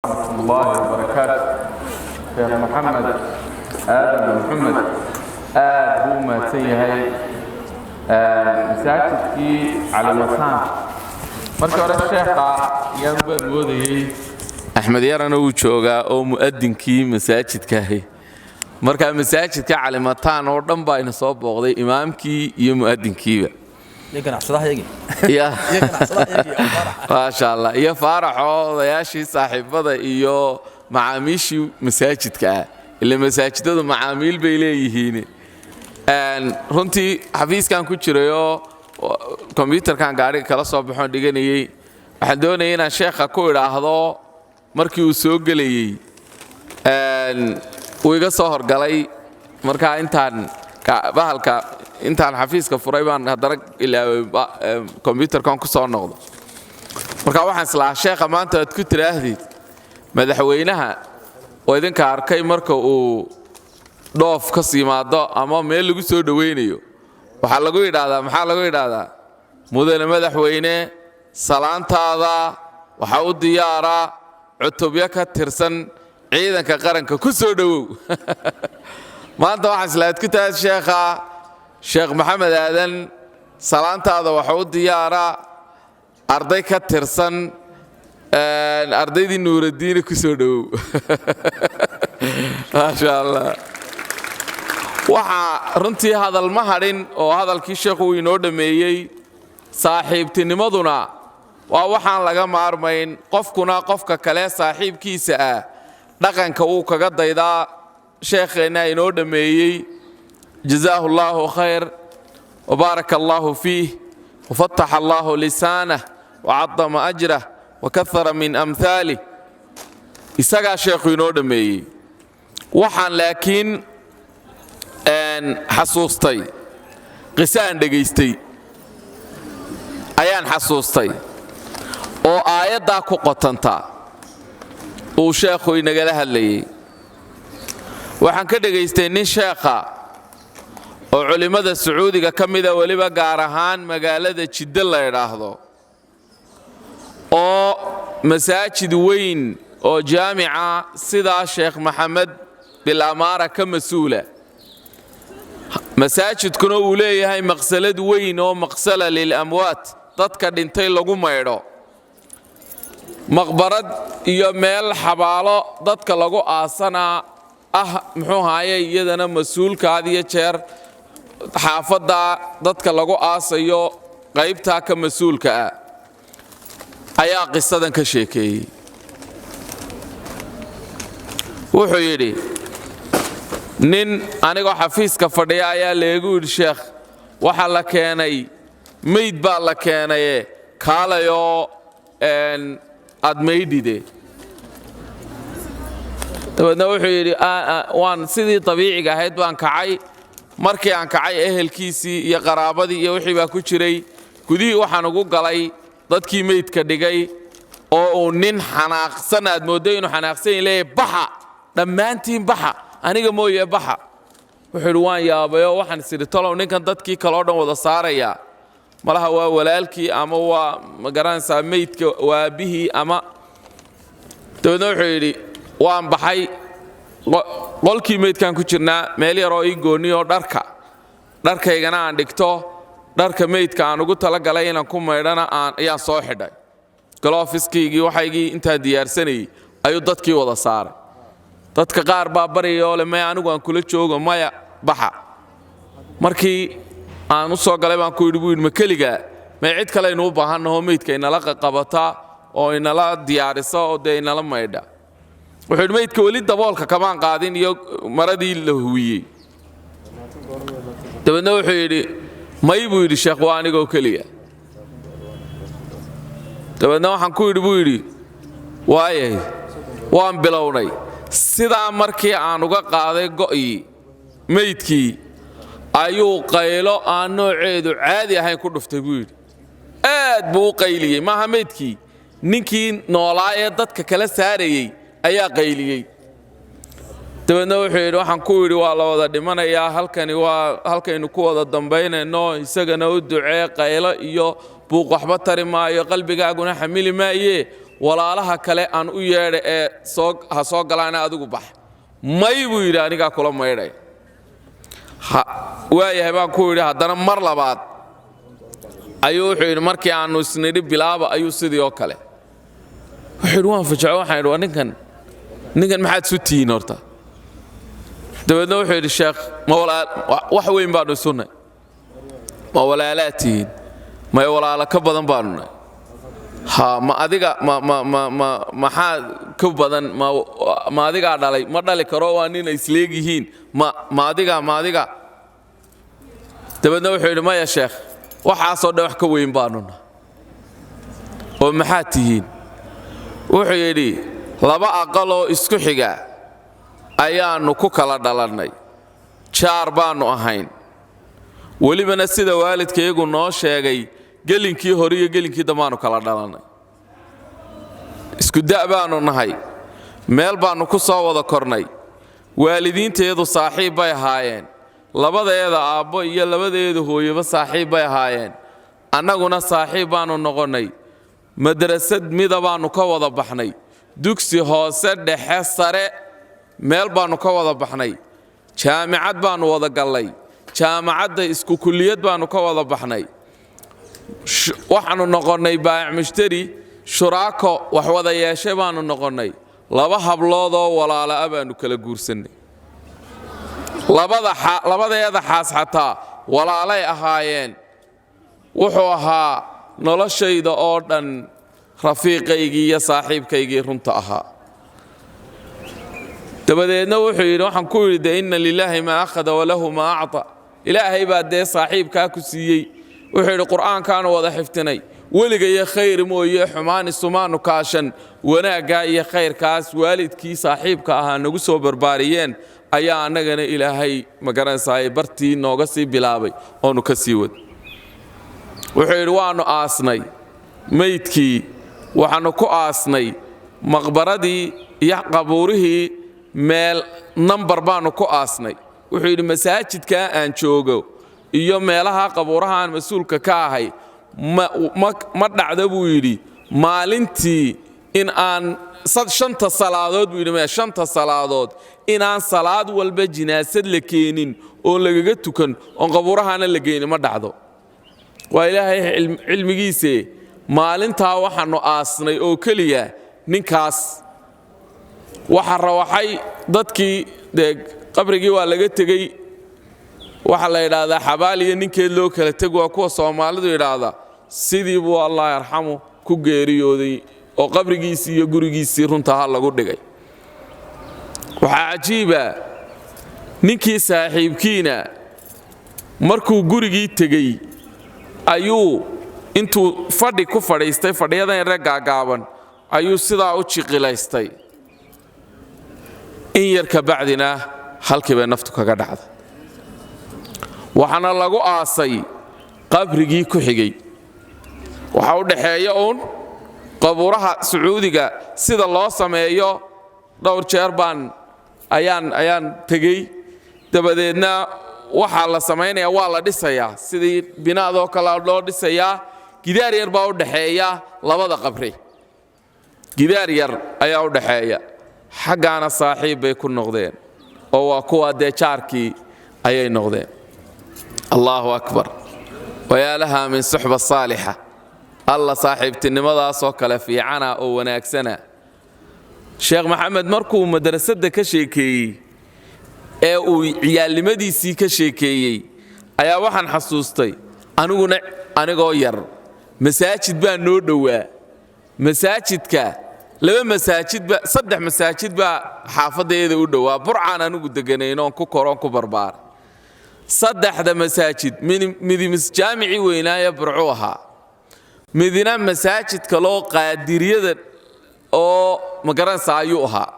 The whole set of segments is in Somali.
Waraxmatullaahi wabarakaatu. Sheekh Maxamed Aadan Maxamed aad buu u mahadsan yahay. Masaajidkii Calimataan markii hore sheekha yaan baan moodayey, Axmed Yarana wuu joogaa oo mu'adinkii masaajidkaahi. Marka masaajidka Calimataan oo dhan baa ina soo booqday, imaamkii iyo mu'adinkiiba, maasha Allah, iyo Faaraxoo odayaashii saaxiibada iyo macaamiishii masaajidka ah, ila masaajidadu macaamiil bay leeyihiin. Runtii xafiiskan ku jirayoo kombyutarkan gaadhiga kala soo baxoon dhiganayey, waxaan doonayay inaan sheekha ku idhaahdo markii uu soo gelayey wuu iga soo horgalay. Markaa intaan bahalka intaan xafiiska furay baan haddana ilaaway kombyutarkan ku soo noqdo. Marka waxaan islahaa sheekha maanta aad ku tidhaahdid madaxweynaha oo idinka arkay marka uu dhoof ka yimaado ama meel lagu soo dhowaynayo, waxaa lagu yidhaahdaa, maxaa lagu yidhaahdaa? "Mudane madaxweyne, salaantaada waxaa u diyaara cutubyo ka tirsan ciidanka qaranka, ku soo dhowow." Maanta waxaan islahaad ku tahay sheekha, "Sheekh Maxamed Aadan, salaantaada waxa u diyaara arday ka tirsan ardaydii Nuuraddiine, ku soo dhowow." Maasha Allah. Waxaa runtii hadal ma hadhin oo hadalkii sheekhu uu inoo dhammeeyey. Saaxiibtinimaduna waa waxaan laga maarmayn. Qofkuna qofka kale saaxiibkiisa ah dhaqanka wuu kaga daydaa. Sheekheenna inoo dhammeeyey, jazaahu allaahu khayr wabaaraka allaahu fiih wafataxa allaahu lisaanah wacadama ajrah wakahara min amhaalih. Isagaa sheekhu inoo dhammeeyey. Waxaan laakiin xasuustay qiso aan dhegaystay ayaan xasuustay oo aayaddaa ku qotanta uu sheekhu inagala hadlayey. Waxaan ka dhegaystay nin sheekha oo culimmada Sacuudiga ka mida, weliba gaar ahaan magaalada Jiddo la idhaahdo, oo masaajid weyn oo jaamica sidaa Sheekh Maxamed Bilamaara ka mas-uula, masaajidkuna uu leeyahay maqsalad weyn oo maqsala lil amwaat, dadka dhintay lagu maydho, maqbarad iyo meel xabaalo dadka lagu aasanaa ah, muxuu haaye, iyadana mas-uulka had iyo jeer xaafadda dadka lagu aasayo qaybtaa ka mas-uulka ah, ayaa qisadan ka sheekeeyey. Wuxuu yidhi, nin anigoo xafiiska fadhiya ayaa leegu yidhi, "Sheekh, waxaa la keenay meyd baa la keenaye, kaalayoo aad maydhide." Dabeedna wuxuu yidhi, waan sidii dabiiciga ahayd baan kacay. Markii aan kacay, ehelkiisii iyo qaraabadii iyo wixii baa ku jiray gudihii. Waxaan ugu galay dadkii meydka dhigay oo uu nin xanaaqsan, aad mooddo inuu xanaaqsan yahay, leeyahay, "Baxa dhammaantiin, baxa, aniga mooye, baxa." Wuxuu yidhi, waan yaabayoo waxaan is idhi, tolow ninkan dadkii kaloo dhan wada saaraya malaha waa walaalkii ama waa, ma garanaysaa, meydka waabihii ama. Dabeedna wuxuu yidhi, waan baxay. Qolkii meydkaan ku jirnaa, meel yaroo ii goonniyoo dharka dharkaygana aan dhigto, dharka meydka aan ugu talagalay inaan ku maydhana aan ayaan soo xidhay, galofiskaygii waxaygii intaan diyaarsanayey ayuu dadkii wada saaray. Dadka qaar baa baryayoo le, "Maya, anigu aan kula joogo." "Maya, baxa." Markii aan u soo galay baan ku yidhi, buu yidhi, "Ma keligaa? May cid kale aynu u baahannaho meydka inala qaqabata oo inala diyaarisa oo dee inala maydha?" Wuxuu yidhi, meydka weli daboolka kamaan qaadin iyo maradii la huwiyey. Dabeedna wuxuu yidhi, "May," buu yidhi, "sheekh, waa anigoo keliya." Dabeedna waxaan ku yidhi, buu yidhi, "Waayay." Waan bilownay. Sidaa markii aan uga qaaday go'ii meydkii ayuu qaylo aan nooceedu caadi ahayn ku dhuftay, buu yidhi. Aad buu u qayliyey. Maaha meydkii, ninkii noolaa ee dadka kala saarayey ayaa qayliyey. Dabeedna wuxuu yidhi, waxaan ku yidhi, "Waa la wada dhimanayaa, halkani waa halkaynu ku wada dambaynayno, isagana u ducee. Qaylo iyo buuq waxba tari maayo, qalbigaaguna xamili maayee." Walaalaha kale aan u yeedha ee soo ha soo galaana, adigu bax. May, buu yidhi, anigaa kula maydhaya. Waayahay, baan ku yidhi. Haddana mar labaad ayuu wuxuu yidhi, markii aannu isnidhi bilaaba, ayuu sidii oo kale wuxuu yidhi, waan fajaco. Waxaan yidhi, waa ninkan, ninkan maxaad isu tihiin horta? Dabeedna wuxuu yidhi, sheekh, ma wax weyn baannu isunnay. Ma walaalaad tihiin? May, walaalo ka badan baannu nahay. Ha, ma adiga ma ma ma ma maxaa ka badan? Ma adigaa dhalay? Ma dhali karo, waa nin ay isleeg yihiin. Ma adiga? Dabeedna wuxuu yidhi, maya sheekh, waxaasoo dhan wax ka weyn baannu nahay. Oo maxaad tihiin? Wuxuu yidhi, laba aqaloo isku xiga ayaannu ku kala dhalannay, jaar baannu ahayn, welibana sida waalidkayagu noo sheegay, gelinkii hore iyo gelinkii dambaannu kala dhalannay, isku da' baannu nahay, meel baannu ku soo wada kornay, waalidiintayadu saaxiib bay ahaayeen, labadeeda aabbo iyo labadeeda hooyoba saaxiib bay ahaayeen, annaguna saaxiib baannu noqonnay, madrasad mida baannu ka wada baxnay, dugsi hoose, dhexe, sare meel baannu ka wada baxnay, jaamicad baannu wada gallay, jaamacadda isku kulliyad baannu ka wada baxnay, waxaannu noqonnay baayac mushtari, shuraako wax wada yeeshay baannu noqonnay, laba habloodoo walaala'a baannu kala guursannay, labadeeda xaas xataa walaalay ahaayeen. Wuxuu ahaa noloshayda oo dhan rafiiqaygii iyo saaxiibkaygii runta ahaa. Dabadeedna wuxuu yidhi, waxaan ku yidhi, dee inna lilaahi maa akhada walahu maa acta, Ilaahay baa dee saaxiibkaa ku siiyey. Wuxuu yidhi, qur'aankaanu wada xiftinay, weligayo khayr mooye xumaan isumaanu kaashan, wanaaggaa iyo khayrkaas waalidkii saaxiibka ahaa nagu soo barbaariyeen ayaa annagana Ilaahay, magaranaysaay, bartii nooga sii bilaabay oonu ka sii wad. Wuxuu yidhi, waannu aasnay meydkii, waxaannu ku aasnay maqbaradii iyo qabuurihii, meel nambar baannu ku aasnay. Wuxuu yidhi, masaajidkaa aan joogo iyo meelaha qabuuraha aan mas-uulka ka ahay ma dhacdo, buu yidhi, maalintii in aan shanta salaadood, buu yidhi, maya, shanta salaadood inaan salaad walba jinaasad la keenin oon lagaga tukan oon qabuurahaana la geynin ma dhacdo. Waa Ilaahay cilmigiise, maalintaa waxaannu aasnay oo keliya ninkaas. Waxa rawaxay dadkii, dee qabrigii waa laga tegey. Waxaa la yidhaahdaa, xabaal iyo ninkeed loo kala teg, waa kuwa Soomaalidu yidhaahda. Sidii buu allah yarxamu ku geeriyooday oo qabrigiisii iyo gurigiisii runtaha lagu dhigay. Waxaa cajiiba, ninkii saaxiibkiina markuu gurigii tegey ayuu intuu fadhi ku fadhiistay, fadhiyadan yare gaagaaban, ayuu sidaa u jiqilaystay. In yar ka bacdina halkii bay naftu kaga dhacday, waxaana lagu aasay qabrigii ku xigay. Waxaa u dhaxeeya uun qabuuraha Sacuudiga sida loo sameeyo. Dhowr jeer baan ayaan tegey. Dabadeedna waxaa la samaynayaa, waa la dhisayaa sidii binaadoo kale loo dhisayaa. Gidaar yar baa u dhaxeeya labada qabri, gidaar yar ayaa u dhaxeeya. Xaggaana saaxiib bay ku noqdeen oo waa kuwa dee jaarkii ayay noqdeen. Allahu akbar, wayaa lahaa min suxba saalixa! Alla saaxiibtinimadaasoo kale fiicana oo wanaagsana! Sheekh Maxamed markuu madrasadda ka sheekeeyey ee uu ciyaalnimadiisii ka sheekeeyey ayaa waxaan xasuustay aniguna anigoo yar masaajid baa noo dhowaa. Masaajidka, laba masaajidba, saddex masaajid baa xaafadayada u dhowaa. Burcaan anigu deganayn oon ku koroon ku barbaaray. Saddexda masaajid, midi jaamicii weynaaye Burcu ahaa, midina masaajid kaloo Qaadiriyada oo magaranaysa ayuu ahaa,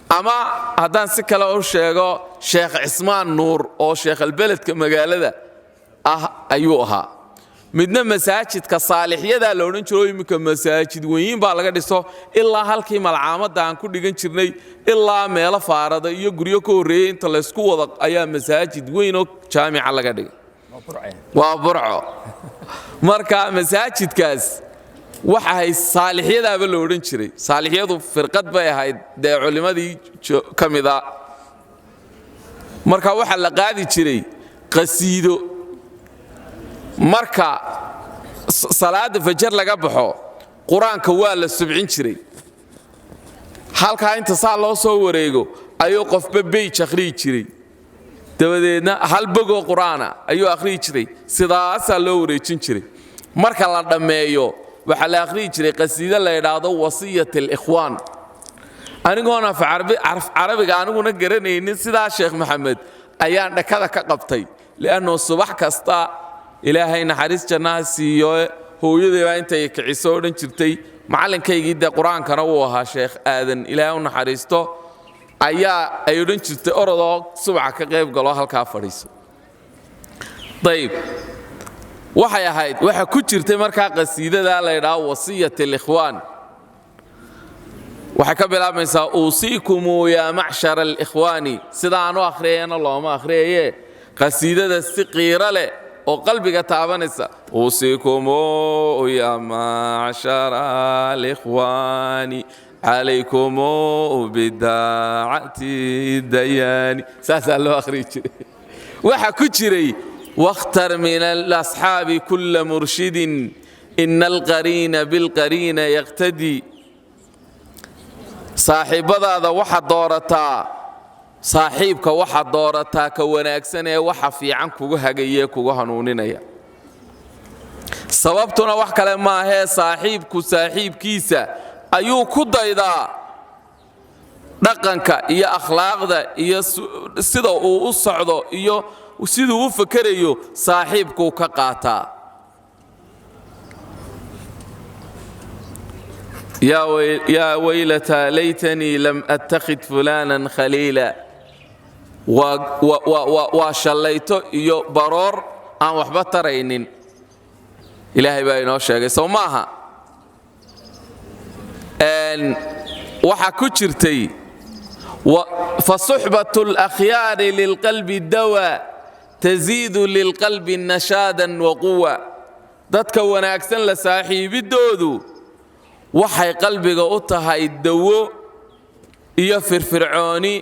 ama haddaan si kale u sheego, Sheekh Cismaan Nuur oo sheekhalbeledka magaalada ah ayuu ahaa. Midna masaajidka Saalixyadaa la odhan jiro. Iminka masaajid weyin baa laga dhiso, ilaa halkii malcaamadda aan ku dhigan jirnay, ilaa meelo faarada iyo guryo ka horreeyey inta laysku wada ayaa masaajid weyn oo jaamica laga dhigay. Waa Burco. Marka masaajidkaas Waxa ahayd saalixyadaaba la odhan jiray. Saalixyadu firqad bay ahayd dee culimmadii ka mida. Marka waxaa la qaadi jiray qasiido. Marka salaadda fajar laga baxo, qur-aanka waa la subcin jiray. Halkaa inta saa loo soo wareego ayuu qofba beyj akhriyi jiray, dabadeedna hal bogoo qur-aana ayuu akhriyi jiray. Sidaasaa loo wareejin jiray. Marka la dhammeeyo, waxaa la akhriyi jiray qasiido la yidhaahdo Wasiyat Alikhwaan. Anigoon af Carabiga aniguna garanaynin, sidaa Sheekh Maxamed ayaan dhakada ka qabtay, li'annu subax kasta, Ilaahay naxariis jannaha siiyo, hooyaday baa intay kiciso odhan jirtay, macallinkaygii dee qur-aankana wuu ahaa, Sheekh Aadan, Ilaahay u naxariisto, ayaa ay odhan jirtay: "Orodoo subaxa ka qayb galo, halkaa fadhiiso." Dayib, waxay ahayd, waxa ku jirtay markaa qasiidadaa la yidhaho Wasiyat Alikhwaan. Waxay ka bilaabmaysaa "Uusiikumu yaa macshara alikhwaani". Sidaan u akhriyayana looma akhriyaye, qasiidada si qiiro leh oo qalbiga taabanaysa: "Uusiikumu yaa macshara alikhwaani, calaykumu bidaacati dayaani." Saasaa loo akhriyi jiray. Waxa ku jiray "Wakhtar min alasxaabi kulla murshidin, ina alqariina bilqariina yaqtadii." Saaxiibbadaada waxaad doorataa, saaxiibka waxaad doorataa ka wanaagsan ee waxa fiican kugu hagayee, kugu hanuuninaya. Sababtuna wax kale maahee, saaxiibku saaxiibkiisa ayuu ku daydaa dhaqanka iyo akhlaaqda iyo sida uu u socdo iyo siduu u fakerayo, saaxiibkuu ka qaataa. "Yaa waylataa laytanii lam attakhid fulaanan khaliila." Waa shallayto iyo baroor aan waxba taraynin. Ilaahay baa inoo sheegay, sow maaha? Waxaa ku jirtay "Fasuxbat اlakhyaari lilqalbi dawa, taziidu lilqalbi nashaadan waquwa." Dadka wanaagsan la saaxiibiddoodu waxay qalbiga u tahay dawo iyo firfircooni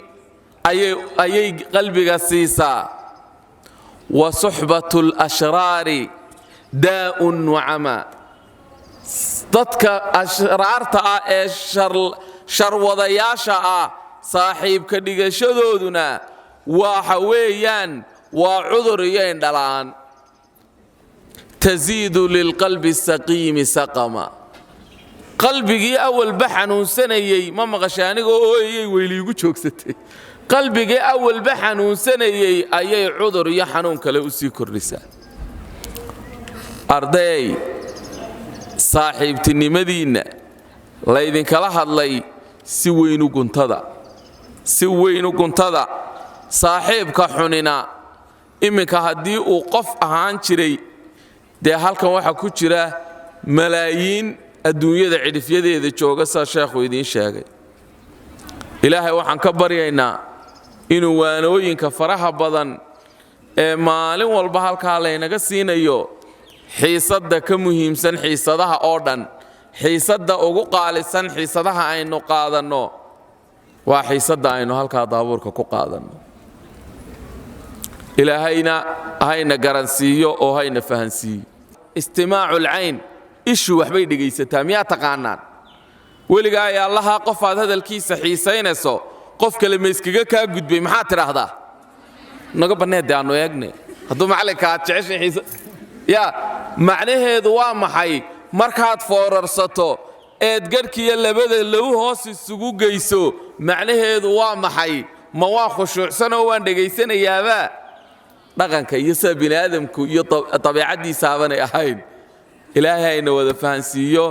ayay qalbiga siisaa. "Wa suxbat alashraari daa'un wacama." Dadka ashraarta ah ee sharwadayaasha ah saaxiibka dhigashadooduna waxa weeyaan waa cudur iyo indhala'aan. "Tasiidu lilqalbi saqiimi saqama." Qalbigii awalba xanuunsanayey, ma maqashay anigoo ooyayey weyliigu joogsatay? Qalbigii awalba xanuunsanayey ayay cudur iyo xanuun kale u sii kordhisaa. Ardayay, saaxiibtinimadiinna laydinkala hadlay si weynu guntada, si weynu guntada. Saaxiibka xunina imminka haddii uu qof ahaan jiray, dee halkan waxaa ku jira malaayiin adduunyada cidhifyadeeda jooga, saa sheekhu idiin sheegay. Ilaahay waxaan ka baryaynaa inuu waanooyinka faraha badan ee maalin walba halkaa laynaga siinayo, xiisadda ka muhiimsan xiisadaha oo dhan, xiisadda ugu qaalisan xiisadaha aynu qaadanno, waa xiisadda aynu halkaa daabuurka ku qaadanno. Ilaahayna hayna garansiiyo oo hayna fahansiiyo. Istimaacu lcayn, ishu waxbay dhegaysataa, miyaa taqaanaan? Weligaa ay Allahaa qofaad hadalkiisa xiisaynayso, qof kale ma iskaga kaa gudbay, maxaad tidhaahdaa? "Naga banneed, dee aannu eegne." Hadduu macallinka aad jeceshay xiisa yaa, macnaheedu waa maxay? Markaad foorarsato eed gadhkiiyo labada low hoos isugu geyso, macnaheedu waa maxay? Ma waan khushuucsanoo waan dhegaysanayaabaa? Dhaqanka iyo sida bini aadamku iyo dabiicaddiisaabanay ahayn. Ilaahay hayna wada fahansiiyo.